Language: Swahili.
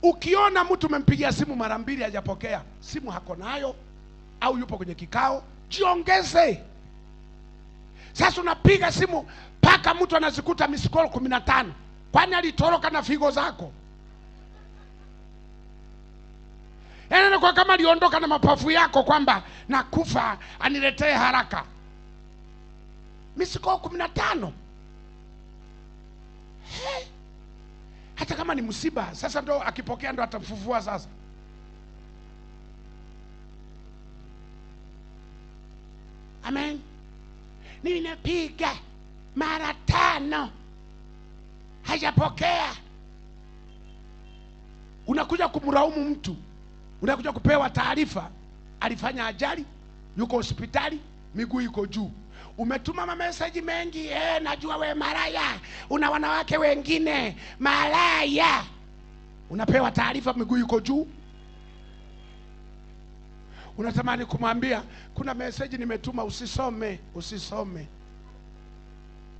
Ukiona mtu umempigia simu mara mbili hajapokea, simu hako nayo au yupo kwenye kikao, jiongeze. Sasa unapiga simu mpaka mtu anazikuta miss call 15. Kwani alitoroka na figo zako? Yaani kwa kama aliondoka na mapafu yako kwamba nakufa aniletee haraka. Miss call 15. Hey. Hata kama ni msiba, sasa ndo akipokea ndo atamfufua sasa. Amen. Ninapiga mara 5 hajapokea. Unakuja kumlaumu mtu. Unakuja kupewa taarifa alifanya ajali, yuko hospitali, miguu iko juu. Umetuma mameseji mengi, najua we malaya, una wanawake wengine, malaya. Unapewa taarifa miguu iko juu. Unatamani kumwambia kuna message nimetuma usisome, usisome.